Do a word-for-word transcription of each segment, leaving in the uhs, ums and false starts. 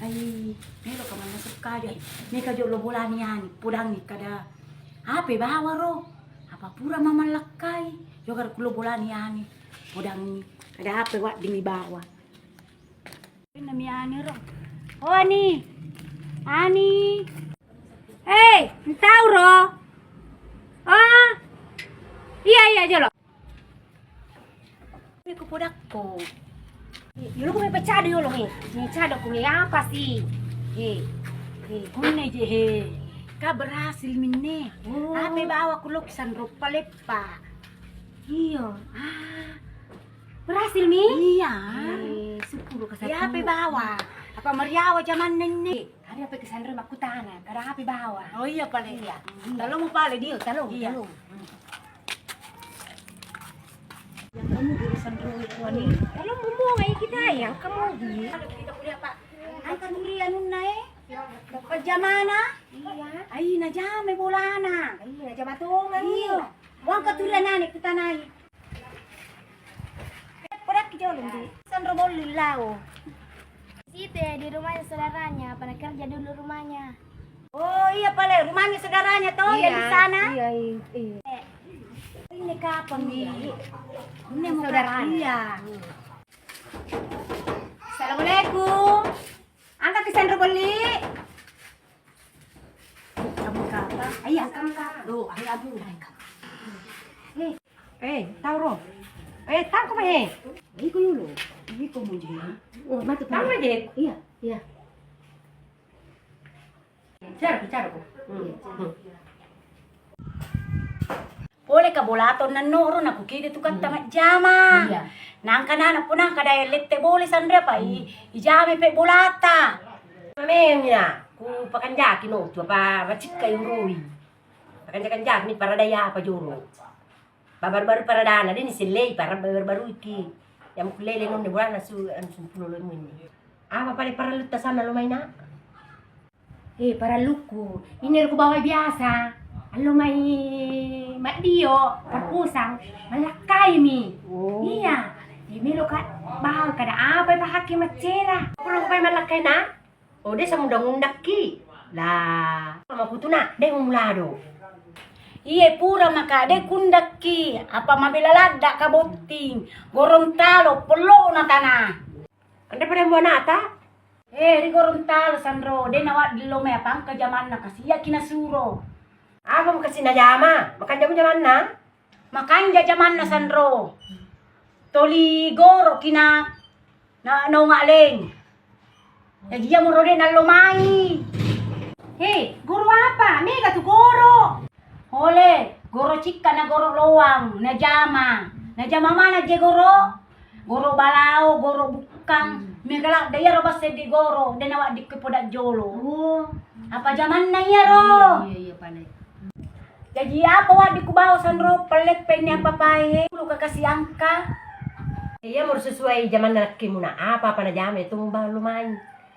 Ai, melo ka mannasu kaju. Ai, meka jolo bolani ani, podangi kada. Ape bawa ro? Apa pura mamallakkai? Jokar kulo bolani ani, podangi. Kada ape waddingi bawa. Nami ani ro. Oh, Ani. Ani. Hei, entau ro. Ah. Iya, iya, jolo. Ko podakko. Yolo ko mepa cado yolo he. Ni cado ko he apa sih? He. He, kunne je he. Ka berhasil minne. Oh. Ape bawa ku lokisan roppa leppa. Iya. Ah. Berhasil mi? Iya. Eh, syukur ka. Iya, ape bawa. Apa mariawa jaman nenne? Ada apa kesanre makkutana, kada api bawa. Oh iya pale. Iya. Talo mu pale dio, talo, iya, talo. Yang kamu urusan dulu wani. Talo mu mau ngai kita yang kamu di. Kita kuliah Pak. Angkat kuliah nunna eh. Pajamana. Iya. Ai najame bolana. Iya, najama tongan. Iya. Wangka tulian nane kutanai. Podakki jolo, Ndi. Sanro bolli lao. Situ ya, di rumahnya saudaranya, pada kerja dulu rumahnya. Oh iya pale, rumahnya saudaranya toh, yang di sana? Iya, iya, iya. Ini kapan nih? Ini mau saudaranya. Iya. Assalamualaikum. Angkat ke Sanro bolli. Kamu kata, ayo kamu kata. Lo, ayo abu, ayo kamu. Eh, Eh, tau ro. Eh, tau ko mai. Iko yolo. Iko mo je. Oh, matu tau mai je. Iya, iya. Cara ko, cara ko. Hmm. Pole ka bolato nanno ro nakukide tu katta majjama. Iya. Nangka nana punang kada lette bole sanre apa i, ijame pe bolata. Memina ku pakanjaki no tu apa macikka urui. Pakanjak-kanjak ni paradai apa jolo. Baru-baru paradana, de' nisellei, para baru-baru iki. Yang kullele nonne bolana su, anu, sempulolo ini. Apa pada parellu tasanna lo maina? Eh, parellukku. Ini lo kubawa biasa. Allo mai maddio, perpusang, malakkai mi. Oh. Iya. Eh, melo ka, bawa kada apa pahake maccera. Perlu kupai malakkai na? Oh, de' samudang-undakki. Lah, makutuna, de' mumulado. Iye, pura maka de' kundakki, apa mabela ladda ka botting, Gorontalo, pello na tana. Ande pada mua nata? Eh, ri Gorontalo, Sanro, de' nawaddi lo mai apa engka jamanna, kasi iya ki nasuro. Apa makasi najama? Makanja jamanna? Makanja jamanna Sanro. Toli goro ki na, na, naunga leng. Jaji iya muro de' nallo mai. He, goro apa? Mega tu goro. Ole, goro cikka na goro loang, najama. Najama mana je goro? Goro balao, goro bukkang. Hmm. Mega ladda iyaro base di goro, de' nawaddi ke poda jolo. Oh. Apa jamanna iyaro? Iya, iya, iya, pale. Jaji apa waddi kubawa Sanro, pelleppenni apa pae, lu kakasi angka. Iya, mur sesuai jamanna lakkimuna, apa-apa najama itu mubawa lo mai.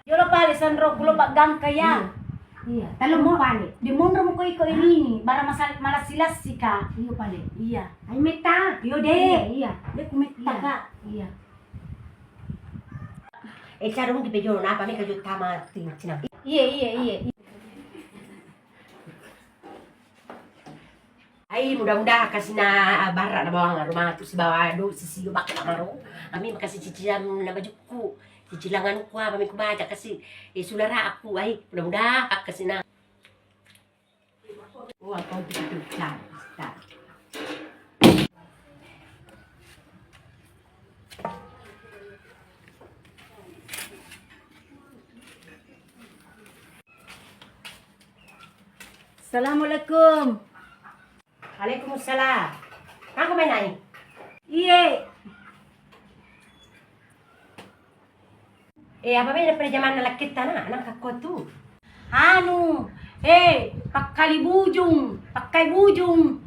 Yolo pale Sanro, kulo paggangka ya. Iya. Iya, talo mo pale. Di monro muko iko ini, bara masal-, malassi-lassi ka. Iyo pale. Iya. Ai metta. Iyo de'. Iya, iya. De' kumetta ka. Iya. Eh, cara mungkin pejolo napa meka jutta mati cina. Iya, iya, iya. Ai, mudah-mudahan kasina barra na bawang aro matu sibawa do sisi do bakka maro. Ami makasi cicilan na bajukku. Cicilan anukku apa mi kubaca kasi, eh, sulara aku. Ai, mudah-mudahan kasina. Oh, apa itu? Assalamualaikum. Waalaikumsalam. Mako mai nai? Iye. Eh, apa beda pada jamanna lakketta na, nangka ko tu? Anu, eh, pakkali bujung, pakkai bujung.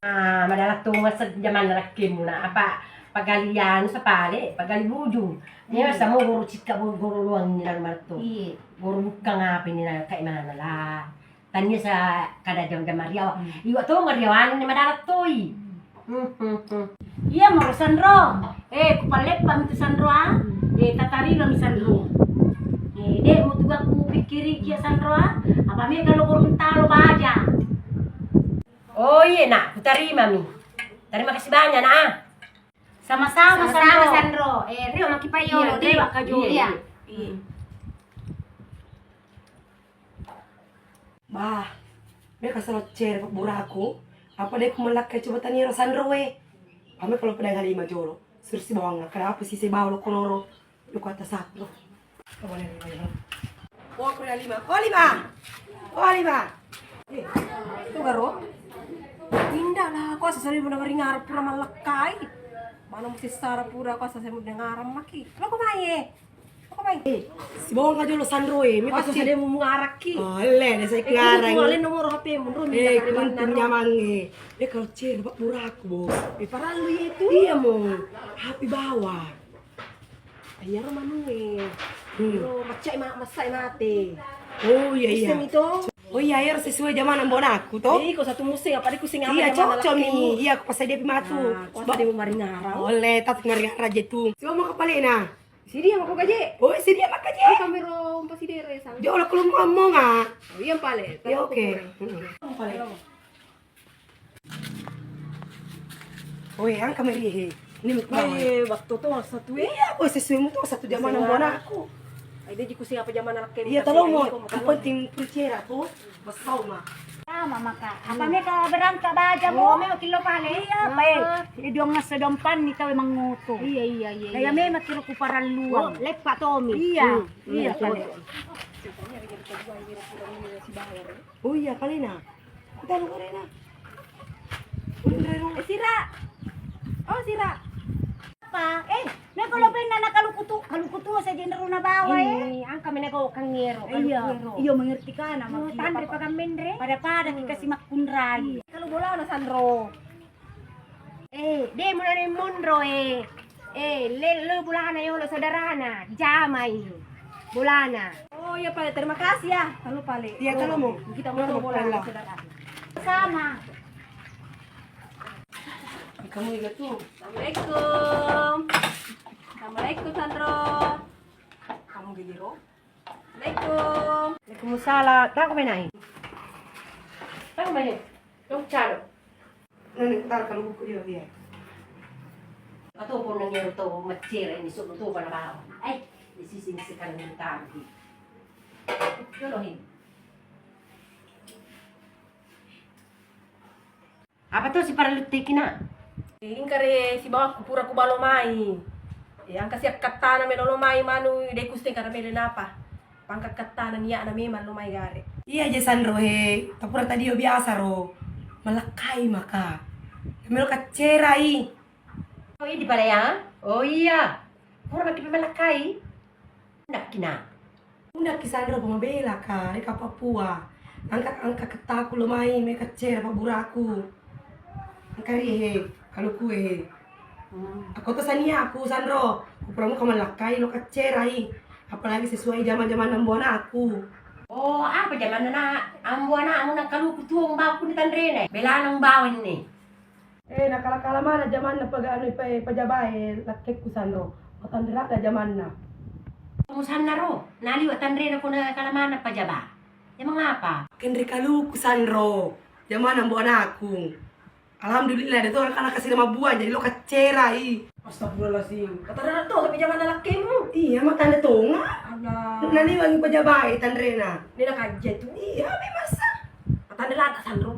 Ah, madala tu masa jamanna lakkimuna, apa pagalian sapale, pagali bujung. Iya. Masa mo guru cikka, guru luang ni lalu maletto. Iya. Guru bukkang apa ini na kai mana lah. Tania sa kada jam-jam mariawa. Hmm. Iwa to mariawan ni madala toi. Hmm. Hmm, hmm, hmm. Iya, moro Sanro. Eh, kupalleppa mi tu Sanro, ah. Hmm. Eh, tatarilo mi Sanro. Kiri kia Sanro, ah? Apa mega lo Gorontalo baja? Oh iya, Nak, kutarimami. Terima kasih banyak, Nak. Sama-sama, Sanro. Eh, rio maki payolo, iya, rio maka jolo. Iya. Iya. Bah, meka salo cere pabburaku. Apa de ku malakkai coba tania ro Sanro we. Ame kalau pedang lima jolo. Suruh si bawang, kenapa sih saya bawa lo koloro? Lu kata satu. Coba lihat lima jolo. Oh, aku lima. Oh, lima. Oh, lima. Eh, itu garo. Indah lah, kok asal mau dengerin ngarep pura malakkai. Mana mesti sara pura, kok asal mau dengerin maki. Lo kok main? Apa, Bang? Eh, si bawang aja lo Sanro e, mi pasti. Masa dia mau ngarak ki? Oh, le, dia saya ngarak. Kuale nomor H P mu, Ro, eh, minta kare kuntu mana, Ro? Nyaman e. Eh, kalau cewek, Pak, murah aku, Bos. Eh, parallu itu. Iya, mo. H P bawa. Iya, Ro, manu e. Hmm. Ro, macai ma-, masai mate. Oh, iya, iya. Sistem itu. Oh, iya, iya, sesuai zaman ambo anakku, toh. Eh, kok satu musim, apa di kucing apa? Iya, zaman cocok nih. Iya, aku pas dia matu. Nah, kok dia mau mari ngarang? Oleh, tak ngari aja tuh. Coba mau kepala, nah. Sidi yang aku gaje. Oh, sidi yang aku gaje. Kami ro umpa sidi re sang. Jauh lah kalau mau ngomong, ah. Oh, iya, pale. Ya, oke. Pale. Oh, yang kami rihe. Ini mau. Eh, waktu tuh satu, eh. Iya, oh, sesuai mu tuh satu zaman ambo anakku. Ai, dia jikusi apa zaman anak kami. Iya, tolong mau. Yang penting percaya aku. Besau, Ma. Sama maka. Apa meka berangkat baja mo? Oh, meka kilo pale. Iya, apa e? Jadi dua ngesso dompan ni tau mangoto. Iya, iya, iya. Kayak memang kira ku paralluang. Oh, leppa tomi. Iya. Hmm. Iya, pale. Oh iya, pale na. Kita lu kore na. Eh, sira. Oh, sira. Apa? Eh, me kalau penna na kaluku tu, kaluku tu saja nero na bawa, eh. Ini angka mena kau kangero, iya, kaluku ero. Iya, mengerti kan, ama. Oh, kita tanre apa? Pakan menre. Pada-pada kita si makkunrai. Kalau bola na Sanro. Eh, de mulane monro, eh. Eh, le, le bolana yolo saudarana, jamai bolana. Oh iya, pale, terima kasih ya. Kalau pale. Iya, kalau mau. Kita mau bola saudarana. Sama. Kamu juga tuh. Assalamualaikum. Assalamualaikum, Sanro. Kamu gigi ro? Assalamualaikum. Waalaikumsalam. Tako menai. Tako menai. Tong calo. Nani tar kalau buku dia dia. Atau pun nang ero to macera ini sok to bana bawa. Ai, di sisi sekarang ini tadi. Jolo hin. Apa to siparellu teki, Nak? Eh, engka re sibawa ku pura ku balo mai. Eh, engka si akkattana melo lo mai manu, de kuste kara mele napa. Pangka akkattana nia'na memang lo mai gare. Iya je Sanro he, tapura tadi yo biasa ro. Malakkai maka. Melo kaccerai. Oh, iya di Palea? Oh iya. Pura maki malakkai. Ndakkina. Undakki Sanro pamabela ka, reka papua. Angka, angka kettaku lo mai, me kaccera pabburaku. Angka ri he, kaluku e. Hmm. Ako to sania aku Sanro, kupura muka malakkai lo kaccerai. Apalagi sesuai zaman-zaman ambo anakku. Oh, apa zaman anak ambo anakmu na kaluku tuo mbaku ni tanrene? Belana mbawa ni. Eh, nakala-kala mana jamanna paga-, anu, pa-, pajabae lakkekku Sanro. Matanrera'na jamanna. Musanna ro, naliwa tanrena ko nakala mana pajaba. Emang apa? Kenri kaluku Sanro, jamanna mbo anakku. Alhamdulillah, de to anak-anak kasih mabuang, jadi lo kaccerai. Astagfirullahaladzim. Katanrena to, tapi jamanna lakkemu. Iya, matanda tonga. Alah. Naliwangi pajabae tanrena. Nena kajja tu. Iya, memang sa. Matanda lata Sanro.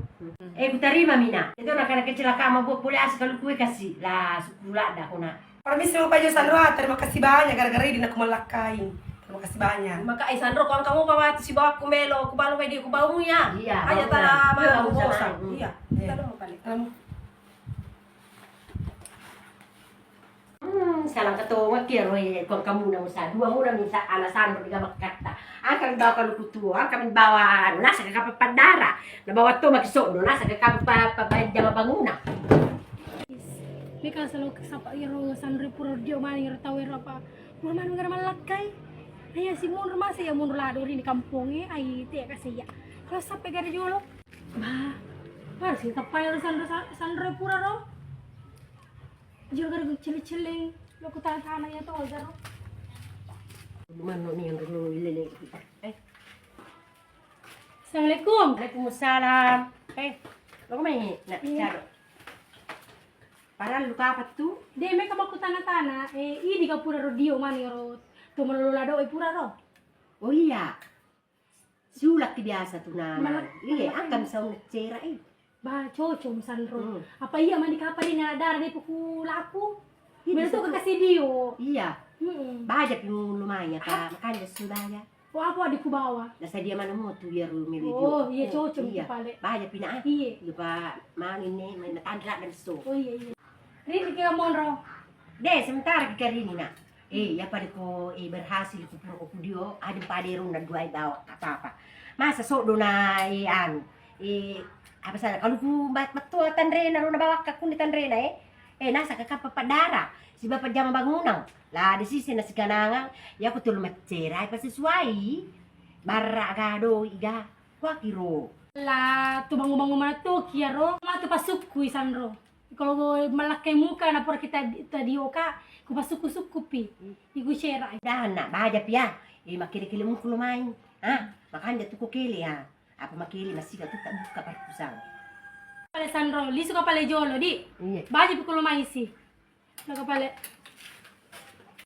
Eh, kutarima mina. Itu anak-anak kecelakaan mabbuat pole asa kalau kue kasih. Lah, syukur ladda kona. Permisi mau pajo Sanro, ah, terima kasih banyak gara-gara ini aku malakkai. Terima kasih banyak. Maka eh Sanro, kau kamu bawa tu si bawa aku melo, aku balu media aku bau ya. Iya, aja bau tara ya. Iya, mau bau bosan. Sama. Iya. Iya. Kita mau kali. Kamu. Hmm, salang ketonga ki ro e, kuang kamuna musa, dua muna misa ana Sanro diga makkatta. Angka mi bawa kaluku tuo, angka mi bawa anu, nasa ka kapa paddara, na bawa to maki soddo, nasa ka kapa pa-, pa-, pajama bangunan. Meka selo sapa iro Sanro pura dio mani iro tau iro apa, pura mani gara malakkai. Iya si mundur masa ya mundur lado ri kamponge, ai te ka seya. Kalau sampai gara jolo, bah, harus kita payah Sanro, Sanro pura ro. Jolo gara cili-cili lo ku tana-tana ya to garo. Manno ni yang dulu ilele. Eh, Assalamualaikum. Waalaikumsalam. Eh, lo kemai nak? Iya. Cado. Parallu kapang tu? De, meka makkutana-tana, eh, idi ka pura ro dio mani ro to malolo lado e pura ro. Oh iya. Siulakki biasa tu na. Iya, akan saung cera, eh. Ba, cocok sanro. Hmm. Apa iya mani kapang ri na dara de puku laku? Iya, melo tu bisa tu. Kasih dio. Iya. Mm-mm. Baja pi mu lumayan, apa makanja su baja. Oh, apa di ku bawa? Nasa dia mana mo tu biar lu milih dio. Oh, iya, cocok. Iya. Pale. Baja pina. Iya. Lupa mani ne, main tanra dan so. Oh iya, iya. Rini ki monro. De, sementara ki karini nak. Eh, iya pada ko, eh, berhasil ku pura ko dio, ada pada runda dua bawa apa-apa. Masa sok dona, eh, anu, eh, apa sana, kalau ku bat-, betul tanrena, rona bawa kakun di tanrena, eh. Eh, nasa kakapa padara, si bapak jama bangunang. Lah, di sisi nasi kanangang, ya aku tulu macera, apa sesuai. Barra gado, iga, kuakiro. Lah, tu bangun-bangun mana tu, kiaro, ma tu pasukku isanro. Kalau malakkai muka na pura kita di-, tadioka, ku pasukku-sukku pi. Hmm. Iku cera. Dah, nak, baja pia. Eh, makele-kele muku lo main. Ah, makanja tu ko kele, ah. Apa makele masih tu tak buka parkusang. Pale sanro, lisu ka pale jolo, di. Iya. Baja pi ko lo main si. Lo ka pale.